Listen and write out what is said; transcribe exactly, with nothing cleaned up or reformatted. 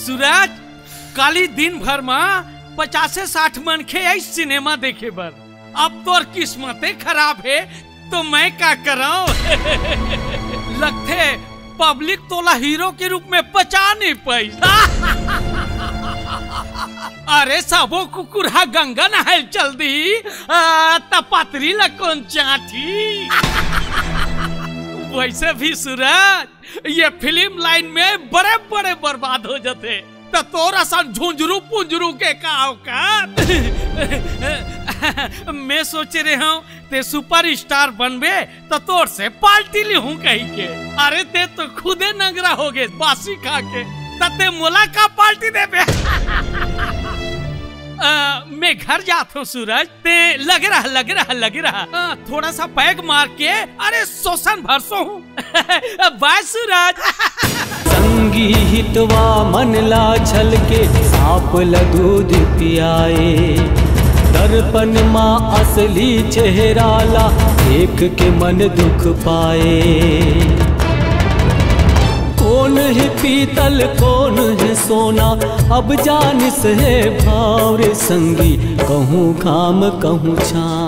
सूरज, काली दिन भर म पचासे साठ मनखे आइस सिनेमा देखे बर। अब तोर किस्मते खराब हे, तो मैं का करंव? लगथे पब्लिक तोला हीरो के रूप में पचा नहीं पाइस। अरे सबो कुकुर हा गंगा नहाय चल दी, आ, त पतरी ला कौन चाटी? वैसे भी सूरज, ये फिल्म लाइन में बड़े-बड़े बर्बाद हो जाथे। त तोर असन झुंझरू पुंझरू के का औकात? मैं सोचे रेहेंव, ते सुपरस्टार बनबे, त तोर से पार्टी लिहूं कहिके। अरे, ते तो खुदे नंगरा हो गे बासी खा के, त ते मोला का पार्टी देबे? अ, मैं घर जात हंव सूरज, ते लगे रह, लगे रह, लगे रह। अ, थोड़ा सा पैग मार के, अरे, सोसन भर सोहूं। बाय सूरज। संगी हितवा मन ला छल के, सांप ल दूध पियाए। दर्पण मा असली चेहरा ला देख के मन दुख पाए। कोन हे पीतल, कोन हे सोना, अब जानिस हे भाव रे संगी, कहूँ घाम, कहूँ छाँव।